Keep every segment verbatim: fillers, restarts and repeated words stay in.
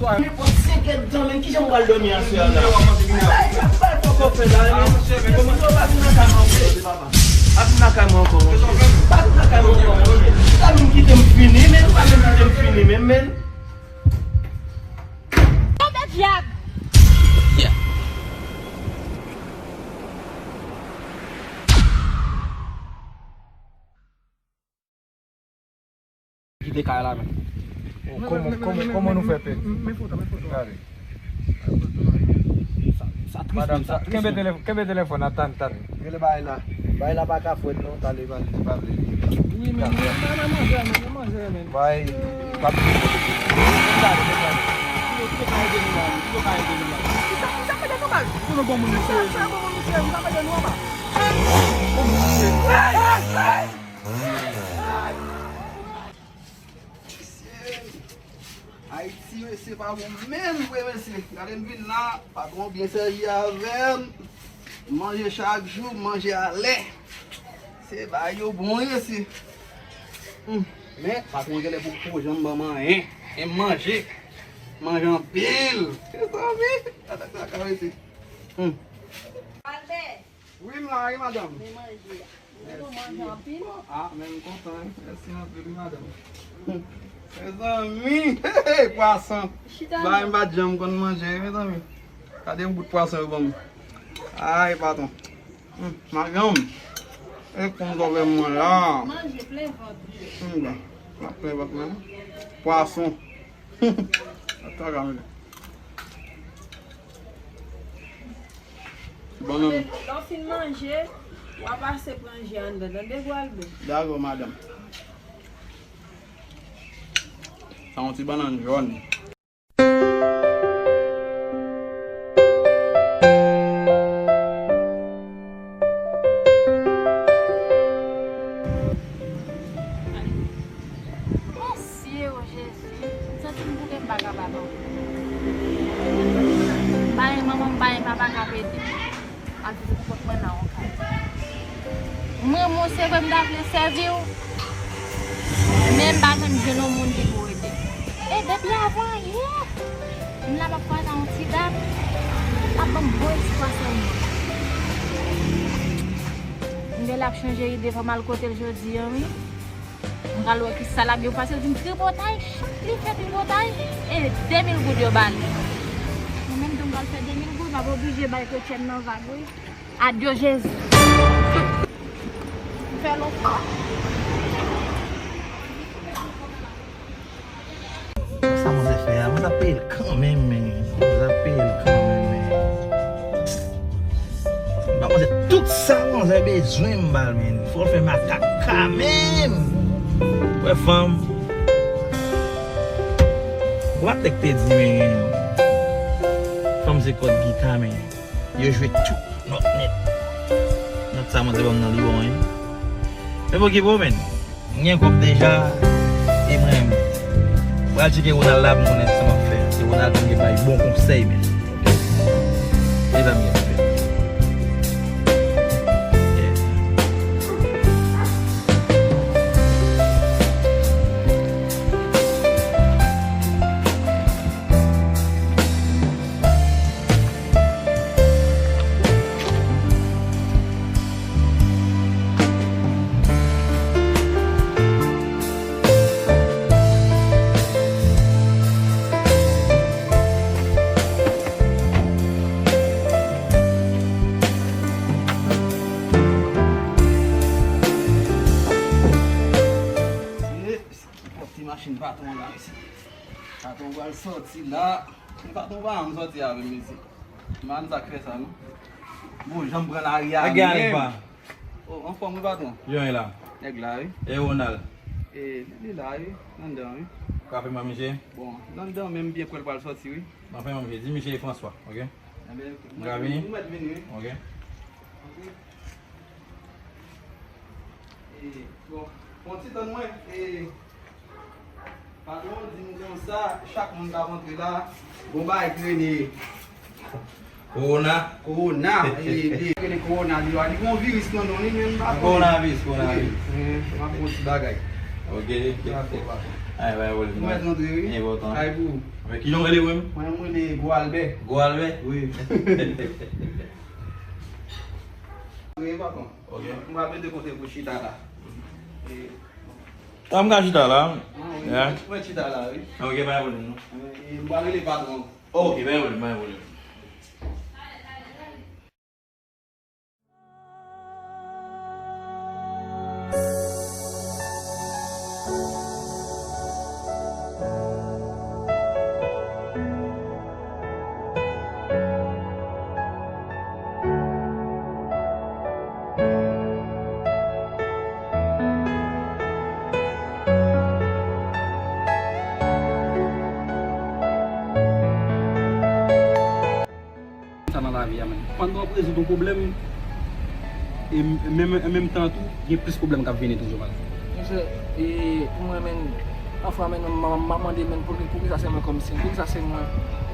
Nenpòt senk èdtan, men kijan m pral dòmi aswè a la? Sa e pa fòk w fè la, men. Monchè, men kòman? Yo pa vin nan kay mwen ankò. Pa vin nan kay mwen ankò, monchè. Pa vin nan kay mwen ankò, monchè. Ou pa menm kite m fini, men. Ou pa menm kite m fini, men, men. Tande dyab! Kite kay la, men. Oh, kòman, kòman, kòman nou fè pèdi? Men foto, men foto. Gade. Sa, sa tris, madanm, men sa tris, kenbe men. Telefòn, kenbe telefòn, atann, tann. Rele bay la. Bay la pa ka fwèt non, tale bay li, li pa vle li. Wi, men, men, men, men, manzè, men, manzè, men. Bay, pa. Yo ka ede nou la, yo ka ede nou la. Kisa, kisa fè de nou bal? Pou nou bon moun, mesye. Kisa fè bon moun, mesye, kisa fè de nou anba? Bon moun, mesye. Ayiti, mesye, pa bon menm vre, mesye. Gade m vin la, patwon byen sèvi avè m. Manje chak jou, manje alè. Se bagay yo bon, mesye. Hmm. Men, patwon genlè poko janm ban m anyen. E manje. Manje anpil. Mezanmi, gade sa ka, mesye. Hmm. Albert. Wi, m la, wi, madanm. Men manje a. Ou manje anpil? Ah, men m kontan, wi. Mèsi anpil, wi, madanm. Mezanmi, pwason. Chita la. Bagay m pa t janm konn manje, wi, mezanmi. Gade yon bout pwason yo ban m. Ay, patwon. Hmm, madanm. E konn gòvènman la. Manje plen vant. Hmm, bon. La plen vant, men. Pwason. Atò, kamele. Bannann. Lè w fin manje, w a pase pran ji anndan, tande, gwo Albè? Dakò, madanm. Sa yon ti bannann jòn. Mesye o Jezi, m santi m bouke, m pa kapab ankò. M pa gen manman, m pa gen papa k ap ede m. Al viv pou kont mwen nan yon kay. Mwen, mwen, se vre m ta vle sèvi w, men m pa janm jwenn yon moun ki pou ede m. E depi avan yè, m la m ap kwaze yon ti dam, l ap ban m bon espwa sèlman. M gen l ap chanje ide, fò m al kote l jodi a, wi. M pral wè kisa l ap gen pou pase. L di m tripotay, chak li fè tripotay, e de mil goud yo ba li. Mwen menm tou m pral fè de mil goud, m ap oblije bay Kretyèn nan vag, wi. Adye Jezi. M fè lontan. Sa manzè fè a, manzè ap peye l kanmenm, men. Manzè ap peye l kanmenm, men. M ba manzè tout sa manzè bezwen, m ba l, men. Fò l fè makak kanmenm. Wè fanm. Ou pa t te di, men. Fanm se kòd gita, men. Yo jwe tout nòt nèt. Nòt sa manzè ban m nan li bon, wi. Men pou ki bon, men. M gen kòb deja, e mwen menm. Pral tcheke Ronald la pou m konnen sa m ap fè. Se Ronald ki gen bay bon konsèy, men. Ok. E sa m gen pou fè. Yeah. Ti machin patwon la, mesye. Patwon pral sòti la. Men patwon pa janm sòti avè m, mesye. M pa konn sa k fè sa, non. Bon, jan m pran lari a menm. Oh, anfòm wi, patwon. Jan w ye la? Nèg la, wi. E Ronald? E, li la, wi. Anndan, wi. Ou ka fè m manje? Bon, l anndan, men m byen kwè l pral sòti, wi. M ap fè manje. Di misye e François, ok? Enben, ok. M ka vini? Ou mèt vini, wi. Ok. Ok. E, bon, bon, ti tann mwen, e, patwon di m konsa, chak moun k ap antre la, gon bagay ki rele Kowona. Kowona, e, li rele kowona, li, li gon viris nan non li, men m pa konnen. Kowonaviris, kowonaviris. Wi, e, m ap gon ti bagay. Ok, ok. Dakò, patwon. Ay, bay pwoblèm. Ou mèt antre, wi. Enpòtan. Kay pou ou. Men kijan w rele menm? Mwen, mwen rele Gwo Albè. Gwo Albè? Wi. Wi, patwon. Ok. M pral mete kote pou chita la. E, ah, m ka chita la. Ah, wi. Ya. Mwen chita la, wi. Ok, bay pwoblèm, non. E, m pral rele patwon. Ok, bay pwoblèm, bay pwoblèm. Sa nan lavi a, menn. Pandan w ap rezoud yon pwoblèm, e m- menm, an menm tan tou, gen plis pwoblèm k ap vini toujou, man. Monchè, e, pou mwen, menn, pafwa, menn, m- m- m ap mande, menn, pou, poukisa se mwen kòmsi, poukisa se mwen,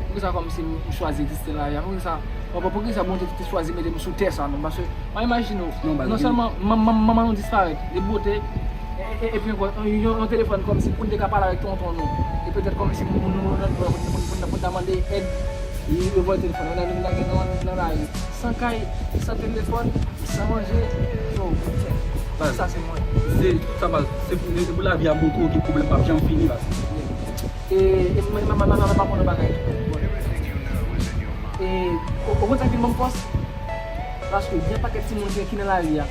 poukisa kòmsi m chwazi egziste nan lavi a, poukisa, poukisa Bondye te chwazi mete m sou tè sa, menn, paske, w imajine w, non sèlman manman nou disparèt, e bote, e, e, epi ankò, yon, yon telefòn kòmsi pou n te ka pale avèk tonton nou, e petèt kòmsi pou n ta mande èd, yo voye telefòn, nou ta gen nan, nan lari, san kay, san telefòn, san manje, yo, sa se mwen. Se, sa pa, se pou, se pou lavi a montre w ke pwoblèm p ap janm fini, baz. E, e mwen, mwen, mwen, mwen, mwen pa konn yon bagay. E, ou, ou konn sa ki ban m fòs? Paske gen pakèt timoun ki, ki nan lari a,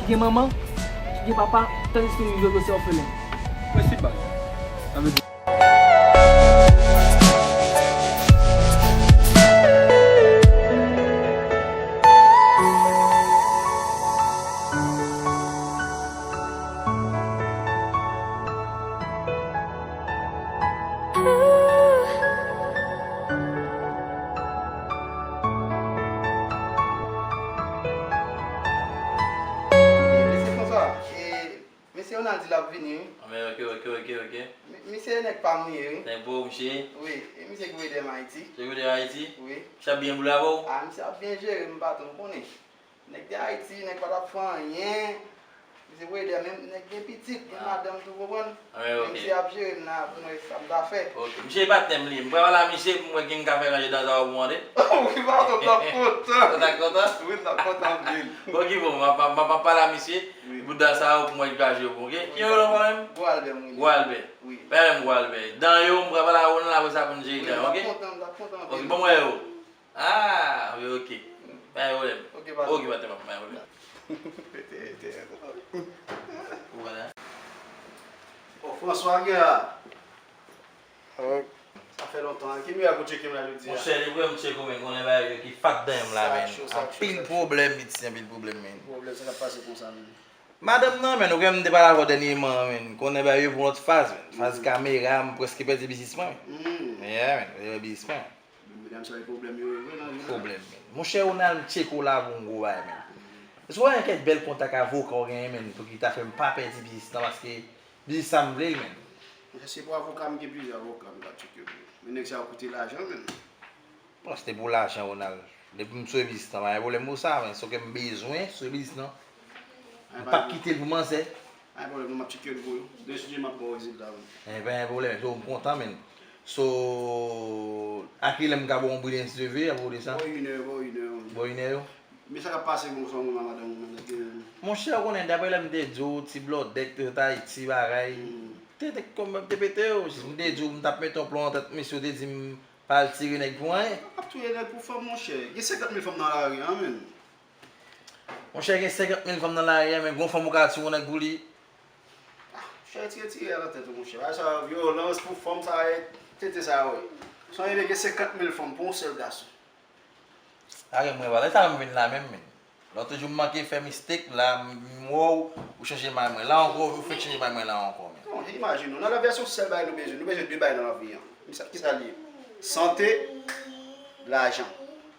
ki gen manman, ki gen papa, tandiske yo, yo se òfelen. Mèsi, baz. Sa vle di Mesye François, e, mesye Ronald di l ap vini, wi. Ah, men, ok, ok, ok, ok. Mi- Misye e nèg pa m li ye, wi. Nèg pa w, misye? Wi, e misye ki voye dèyè m Ayiti. Se voye dèyè Ayiti? Wi. Misye ap byen boule avè w? Ah, misye ap byen jere m, patwon, ou konnen. Nèg te Ayiti, nèg pa t ap fè anyen. Misye voye dèyè, menm nèg gen pitit, gen madanm tou, konprann? Ah, men ok. Misye ap jere m nan pou mwen sa m ta fè. Ok. Misye e patnè m li ye. M pral pale a misye pou m wè ki m ka fè ranje dan sa w pou mande. Wi, patwon, m t ap kontan. Ou t ap kontan? Wi, m t ap kontan anpil. Bon, ki bon, m ap, m ap, m ap pale a misye. Wi. Pou dan sa w pou mwen gaje yo, ok? Ki non w menm? Gwo Albè, mwen. Gwo Albè. Wi. Pale m Gwo Albè. Dan yo, m pral pale a Ronald, apre sa pou n jere dan yo, ok? Wi, m t ap kontan, m t ap kontan anpil. Ok, bon, mwen yo. Ah, wi, ok. Pa gen pwoblèm. Ok, patwon. Ok, patwon, pa gen pwoblèm. Rete, rete, rete. Ou wè la? Oh, François, gen la. Sa fè lontan. Ki mirak ou tcheke m la jodi a? Monchè, li vre m tcheke w, men konnen bagay yo ki fat dan m la, men. Sa cho, sa cho, sa cho. Anpil pwoblèm, piti, anpil pwoblèm, men. Pwoblèm, sa k ap pase konsa, men? Madanm nan, men, ou konnen m te pale avè w dènyèman, men. Konnen bagay yo pran lòt faz, men. Faz kamera, m prèske pèdi biznis mwen, men. Yeah, men, pèdi biznis mwen. Medam sa yo pwoblèm yo ye vre nan vi a. Pwoblèm, men. Monchè Ronald, m tcheke w la pou yon gwo bagay, men. Èske w pa gen kèk bèl kontak avoka w genyen, men, pou ki ta fè m pa pèdi biznis lan, paske biznis sa m vle l, men. Monchè, se pou avoka, m gen plizyè avoka m ka tcheke pou ou. Men nèg sa yo koute lajan, men. Bon, se te pou lajan, Ronald. Depi m sove biznis lan, pa gen pwoblèm pou sa, men. Se ke m bezwen sove biznis lan. M p ap kite l pou manzè. Pa gen pwoblèm, non, m ap tcheke l pou ou. Demen sou Dye, m ap ba w rezilta, wi. Eh, pa gen pwoblèm, so, m kontan, men. So, a kilè m ka ba w yon brilè, si Dye vle, apwopo de sa? Bò inè, bò inè, wi. Bò inè yo? Men sa k ap pase, bon, sa, mwen, madanm ou, men, ke... Monchè, ou konnen, daprè lè m te di w, ti blòdèt, te sot Ayiti, bagay. Hmm. Te, te, kòm, te pete yo. M te di w, m t ap mete yon plon nan tèt misye, ou te di m, pa al tire nèg pou anyen. Ap touye nèg pou fanm, monchè. Gen senkant mil fanm nan lari a, menn. Monchè, gen senkant mil fanm nan lari a, men gon fanm ou ka tire yon nèg pou li. Ah, monchè, retire, retire a nan tèt ou, monchè. Bagay sa yo, vyolans pou fanm, sa, e, tete sa yo, wi. Sonje byen, gen senkant mil fanm pou yon sèl gason. Lage mwen pale, sa m vin la menm, men. Lòt jou m manke fè mistake, la, m, m wè w, ou chanje may mwen la ankò, ou fèk chanje may mwen la ankò, men. Non, imajine w, nan lavi a, se yon sèl bagay nou bezwen. Nou bezwen de bagay nan lavi a. Men sa, kisa l ye? Sante, lajan.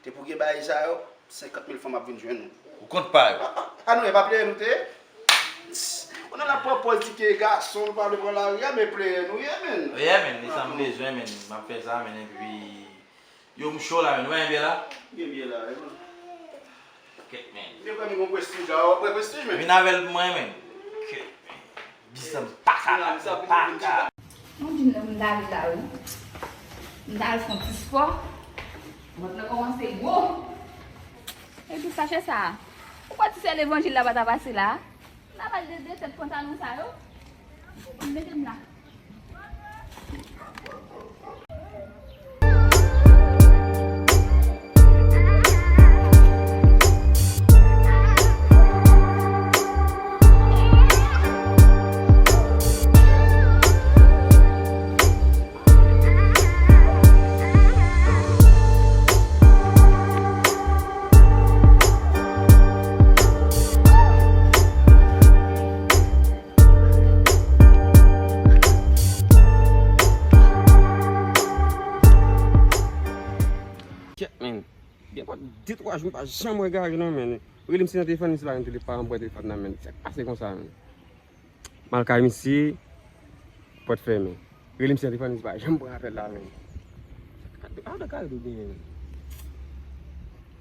Te pou gen bagay sa yo, senkant mil fanm ap vin jwenn ou. Ou kont pa yo. Ah, ah, ah, non, e pa pleyè nou te ye? Ou nan la pran pòz di ke gason, nou pa vle pran lari a, men pleyè nou ye, menn. Yeah, menn, e sa m bezwen, menn. M ap fè sa, menn, epi yo, m cho la, menn. Ou pa gen byè la? Gen byè la, e bon. Kèt, menn. Yo kwè m gen prestij la, ou pran prestij, menn. Vin avè l pou mwen, menn. Kèt, menn. Biznis lan m pa ka, m pa ka. Mwen di m nan m t ale la wi. M t al fè yon ti spò. Vant lan kòmanse gwo. Epi sachè sa a. Ou kwè ti sè levanjil la pa ta pase la? M ta pral de de tèt pantalon sa yo. Mete m la. Kèt, men. Gen pa de twa jou m pa janm wè Gary non, men. Rele misye nan telefòn, misye pa gen tele-, pa janm pran telefòn nan, men. Sa k pase konsa, men? M al kay misye, pòt fèmen. Rele misye nan telefòn, misye pa janm pran apèl la, men. Sa k pase, Gary tou genyen, men.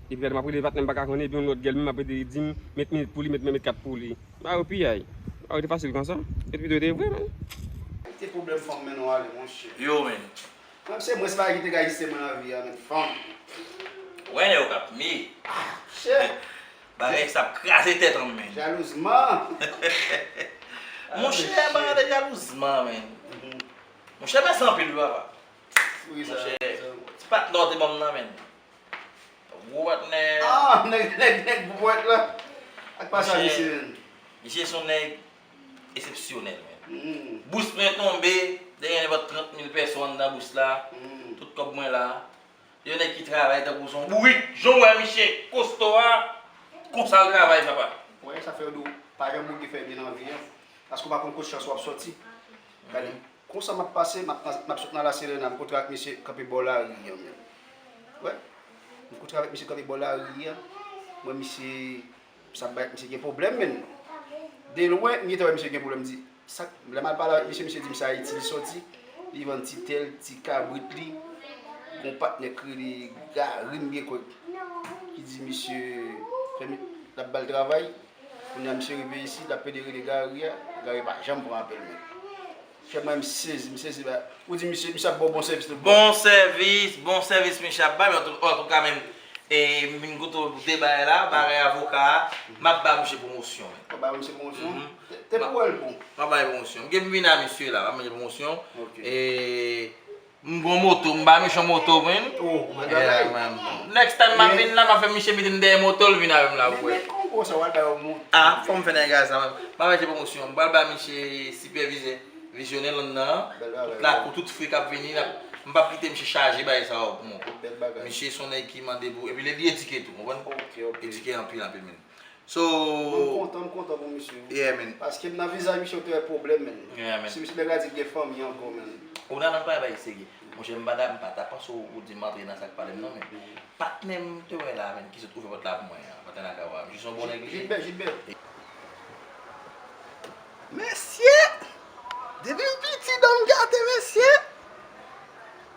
Epi gade, m ap rele patnè m pa ka konnen, epi yon lòt gèl menm ap rele di m, met minit pou li, met, met, met kat pou li. Ba yo piyay. Ba yo te fasil konsa. Epi tou te vre, men. Te pwoblèm fanm men nou ale, monchè. Yo, men. Mwen, se mwen, se bagay ki te ka egziste mwen nan vi a, men fanm. Wè, nèg yo k ap mi. Ah, shit. Bagay sa ap kraze tèt an, men. Jalouzman. Monchè, bagay de jalouzman, men. Mhm. Monchè, mèsi anpil, wi, papa. Wi, sa, monchè, sa. Ti patnè w te ban m nan, men. Gwo patnè. Ah, nèg, nèg, nèg gwo pwèt la. Ak pa sa, monchè, misye, men. Misye se yon nèg eksepsyonèl, men. Mm. Bous mwen tonbe, te gen nenpòt trant mil pèsòn anndan bous la. Mm. Tout kòb mwen la. Yon nèg ki travay tankou se yon bourik. Jan w wè misye kosto a, konsa l travay, papa. Wè, sa fè yo di w, pa janm bouke fè byen nan vi a. Paske w pa konn kot chans w ap sòti. Gade, konsa m ap pase, m ap, m ap sot nan La Serena, m kontre ak misye kanpe bò lari a, men. Wè, m kontre avèk misye kanpe bò lari a. Mwen, misye, sa bay, misye gen pwoblèm, men. De lwen, m gentan wè misye gen pwoblèm, m di, sa, lè m al pale avèk misye, misye di m se Ayiti li sòti, li vann ti tè l, ti kabrit li. Gon patnè k rele Gary, m byen kwè, ki di misye, fè mi-, l ap ba l travay. Kounye a misye rive isit, l ap pede rele Gary a, Gary pa janm pran apèl, men. Chè mwen, m sezi, m sezi, ba, ou di misye, misye ap ba w bon sèvis tout bon. Bon sèvis, bon sèvis misye ap bay, men antou-, antouka, men, e, m vin kote w pou te bay la, bagay avoka a, m ap ba misye pwomosyon, men. W ap ba misye pwomosyon? Mhm. Te, te pou wè l bon. M ap ba l pwomosyon. M gen m vin a misye la, m ap mande pwomosyon. Ok. E, M gon moto, m ba misye yon moto, men. Oh, mwen bagay. Yeah, man. Next time m ap vin la, m ap fè misye mete m dèyè moto l vin avè m la pou wè. Men, men kongo sa, w al ba yo moto. Ah, fò m fè nèg sa, men. M ap fè pwomosyon. M pral ba misye sipèvizè, vizyonè lann nan. Bèl bagay. Tout lakou, tout fri k ap vini, m ap, m p ap kite misye chaje bagay sa yo pou mwen. Bèl bagay. Misye se yon nèg ki mande pou, epi li, li edike tou, konprann? Ok, ok. Edike anpil, anpil, men. So, mwen m kontan, m kontan pou misye wi. Yeah, man. Paske m nan vizaj misye, ou te wè pwoblèm, man. Yeah, man. Si misye nèg la di l gen fanmi ankò, man. Ou nan nan bay bay serye. Monchè, m pa ta, m pa ta panse ou, ou di m antre nan sa k pale m nan, men patnè m te wè la, man, ki sot ouvè pòt la pou mwen an, patnè lakay ou a. Misye se yon bon nèg li ye. Jilbè, Jilbè. Mesye! Depi m piti, dan m gate, mesye!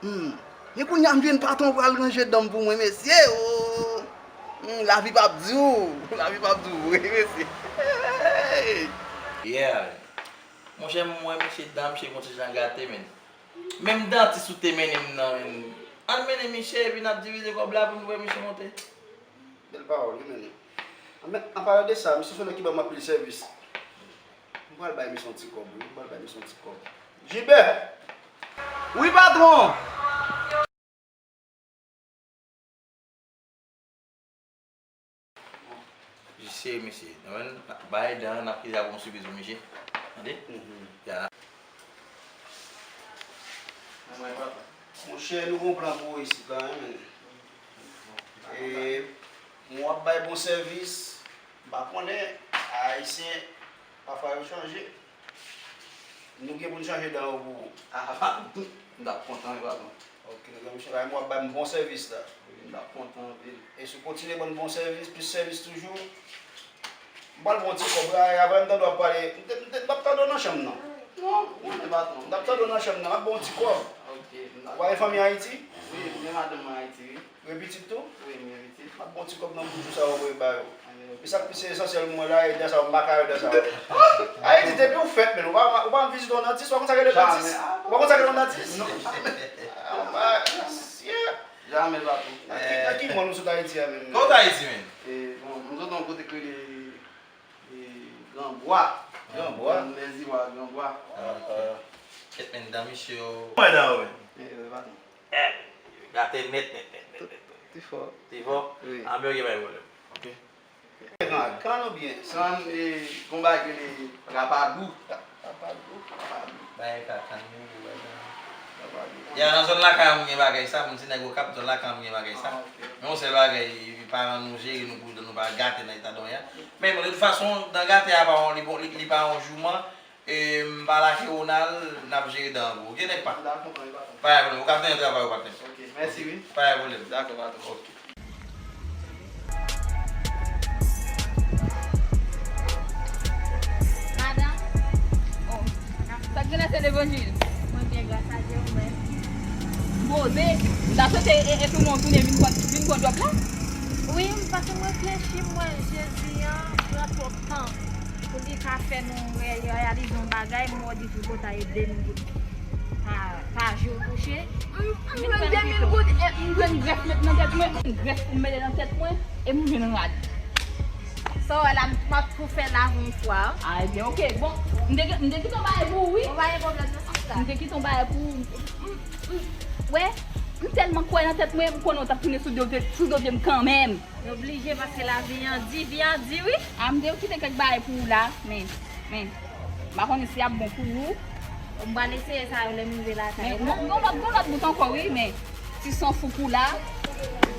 Hmm. Men kounye a m jwenn patwon pral ranje dan m pou mwen, mesye. Oh. Hmm, lavi p ap di w. Lavi p ap di w vre, mesye. Hey! Yeah. Monchè, m wè mesye dan misye gon ti jan gate, men. Menm dantis ou te mennen m nan, men. Ann mennen misye, epi n ap divize kòb la pou n wè misye monte. Bèl pawòl, wi, men. An, men, an palan de sa, misye se yon nèg ki ban m anpil sèvis. M pral bay misye yon ti kòb, wi. M pral bay misye yon ti kòb. Jilbè! Wi, patwon! Jis sere misye. Nan men, bay dan, n ap kite avè yon sipriz pou misye. Tande? Mhm. Ya. Monchè, nou gon plan pou ou isit la, wi, men. E, w ap bay bon sèvis. M pa konnen, Ayisyen, pafwa yo chanje. Nou gen pou n chanje dan yo pou ou. Ah, m t ap kontan, wi, patwon. Ok, nèg la, misye la, m w ap bay m bon sèvis la. Wi, m t ap kontan anpil. E si w kontinye ban m bon sèvis, plis sèvis toujou, m pral ba w yon ti kòb la, e apre m tande w ap pale, m te, m te, m t ap tande w nan chanm nan. Non, ou konnen, patwon. M t ap tande w nan chanm nan, m ap ba w yon ti kòb. Ok, m t ap. Ou pa gen fanmi Ayiti? Wi, m gen madanm mwen Ayiti, wi. Gen pitit tou? Wi, m gen pitit. M ap ba w ti kòb nan bouch ou sa yo voye ba yo. Anyen. Men sa k pi esansyèl pou mwen la, e dan sa yo, m pa ka wè dan sa yo. Ayiti, depi w fèt, men, ou pa, ou pa vizite yon dantis, ou pa konn sa k rele dantis? Jamè. Ah, Ou pa konn sa k rele yon atis? Non. Anba, mesye. Jamè, patwon. Nan ki, nan ki mòn ou sot Ayiti a menm? Kòman w t Ayiti menm? E, bon, m sot nan yon kote k rele, e, Granbwa. Granbwa? Lèziwa, Granbwa. Ah, ok. Kèt, men dan misye yo. Mwen dan yo menm. E, e, patwon. Eh, gate nèt, nèt, nèt, nèt, nèt, nèt. Ti fò. Ti fò? Wi. Anben, ok, pa gen pwoblèm. Ok. Kan, kan nou byen, san, e, gon bagay rele rapadou. Rapadou, rapadou. Bagay ka kann nou, bagay sa. Rapadou. Ya, nan zòn lakay an, m gen bagay sa, moun se nèg Okap, zòn lakay an, m gen bagay sa. Ah, ok. Men yon sèl bagay, e, paran nou jere nou pou nou pa gate nan eta dòmi a. Men bon, de tout fason, dan gate a pa yon, li bon, li, li pa yon jouman. E, m pale ak Ronald, n ap jere dan an pou ou. Ok, nèg pa? M ta kontan, wi, patwon. Pa gen pwoblèm. Ou ka fè travay ou, patnè. Ok, mèsi, wi. Pa gen pwoblèm. Dakò, patwon. Ok. Madanm? Oh. Sa k gen la, se levanjil? Mwen byen, gras a Dye, ou menm? Poze. M ta swete e, e tou non tounen vin pran, vin pran djòb la? Wi, paske mwen reflechi, mwen, Jezi an pran twòp tan. Pou li ka fè nou reyalize yon bagay, m wè di tripotay e de mil goud pa, pa jou touche. M, m jwenn de mil goud, e m jwenn grèf met nan tèt mwen, m jwenn grèf pou m mete nan tèt mwen, e m jwenn rad. Sa w wè la, m ap tou fè lavi yon fwa. A, ebyen, ok. Bon, m te, m te kite yon bagay pou ou, wi. Bon, pa gen pwoblèm, non, sista. M te kite yon bagay pou ou. M, m, m, wè, m tèlman kwè nan tèt mwen, m konnen w t ap tounen sou do, sou do pye m kanmenm. Oblije, paske lavi an di, vi an di, wi. A, m te kite kèk bagay pou ou la, men, men, m pa konnen si y ap bon pou ou. M pral eseye sa yo lè m rive lakay la. Men, gon, gon lòt, gon lòt bout ankò, wi, men, ti san fou pou la,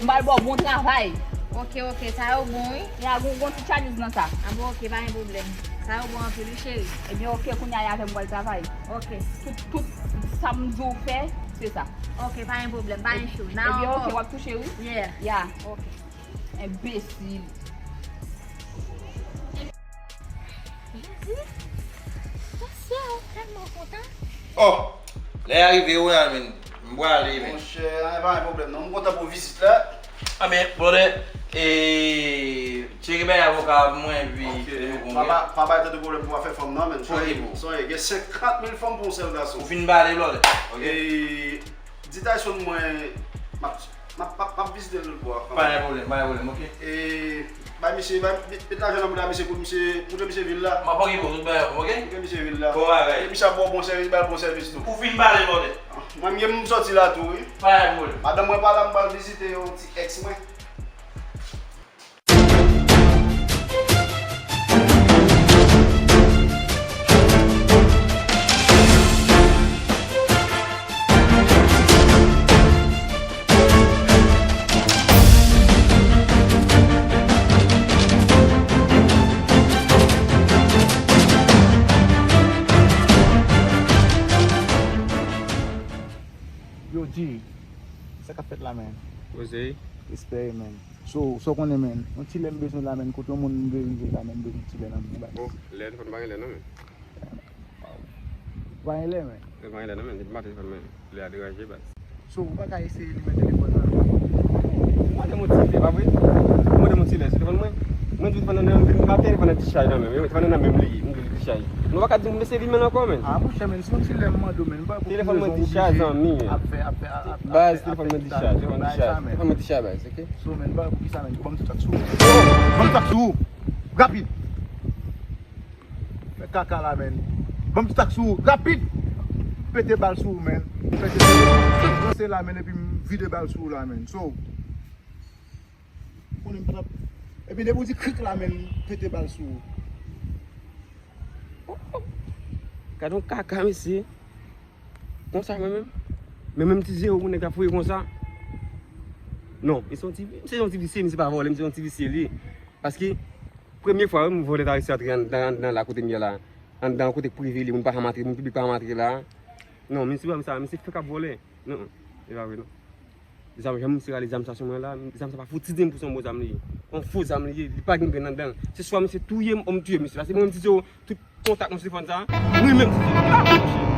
m pral ba w bon travay. Ok, ok, sa yo bon, wi. Ya, gon, gon ti tchaliz nan sa. A bon, ok, pa gen pwoblèm. Sa yo bon anpil, wi, cheri. Ebyen, ok, kounye a, y avè m pral travay. Ok. Tout, tout sa m di w fè, se sa. Ok, pa gen pwoblèm, pa gen cho. Ebyen, ok, w ap touche, wi. Yeah. Ya. Ok. Enbesil. Jezi, mesye, ou tèlman kontan. Oh! Lè a rive, wi, a, men. M prale, men. Monchè, a, pa gen pwoblèm, non. M kontan pou vizit la. A, men, brother, e, tcheke bay avoka mwen, epi, ok, epi, bon, pa, pa, pa bay tèt ou pwoblèm pou afè fanm nan, men. Ok, bro. Sonje, gen senkant mil fanm pou yon sèl gason. Ou fin pale, brother. Ok. E, di Tyson mwen, m ap M ap, m ap, m ap vizite l lòt bò a kanmenm. Pa gen pwoblèm, pa gen pwoblèm, ok? E, bay misye, bay, met, met lajan nan men misye pou misye, montre misye vil la. M ap okipe w tout bagay, ok? Montre misye vil la. Bon bagay. E misye ap ba w bon sèvis, bay l bon sèvis tou. Ou fin pale, brother. Mwen menm, m sòti la tou, wi. Pa gen pwoblèm. Madanm mwen pa la, m pral vizite yon ti èks mwen. Yo, G, sa k ap fèt la, men? Poze. Respè, men. So, sa w konnen, men. Yon ti lè m bezwen la, men. Kote yon moun m vle rive la, men, m bezwen ti lè nan men, baz. Bon, lè, telefòn pa gen lè, non, men. Pa gen lè, men. Lè pa gen lè, non, men. Depi maten, telefòn mwen, lè a deranje, baz. So, ou pa ka eseye limen telefòn nan? Ou mande m yon ti lè, pa vre? Ou mande m yon ti lè sou telefòn mwen? Mwen di w telefòn nan, nan, pa telefòn nan dichaj nan men m, telefòn nan nan men m li ye, m di l dichaj. Nou pa ka di m eseye limen l ankò, men. A, monchè, men, se yon ti lè m mande w, men. M pa pou telefòn mwen dichaj, zanmi. Ap fè, ap fè, ap, ap, baz, telefòn mwen dichaj, telefòn mwen dichaj, telefòn mwen dichaj, baz, ok? So, men, m pa wè poukisa, men, ban m ti tak sou ou. Ban m tak sou ou. Rapid. Fè kaka la, men. Ban m ti tak sou ou. Rapid. Pete bal sou ou, men. Pete bal. Ranse la, men, epi m vide bal sou ou la, men. So, konnen m pa t ap. Epi depi w di krik la, men, pete bal sou ou. Gad yon kaka, mesye. Konsa, mwen menm. Men menm ti zewo pou nèg la foure konsa. Non, misye yon ti, misye yon ti visye, misye pa vòlè, misye yon ti visye li. Paske, premye fwa, wi, m vòlè ta resi antre anndan, anndan la kote m ye la. Anndan kote prive li, moun pa janm antre, moun piblik pa janm antre la. Non, misye pa sa, misye fèk ap vòlè. Non, e pa vre, non. Zam, jan misye rale zam sa sou mwen la, zam sa pa fouti di m pou se yon bon zam li ye. Yon fo zam li ye, li pa gen grenn anndan l. Se swa misye touye m, ou m touye misye. Paske mwen menm ti zewo, tout kontak mwen sou telefòn sa, mwen menm ti zewo.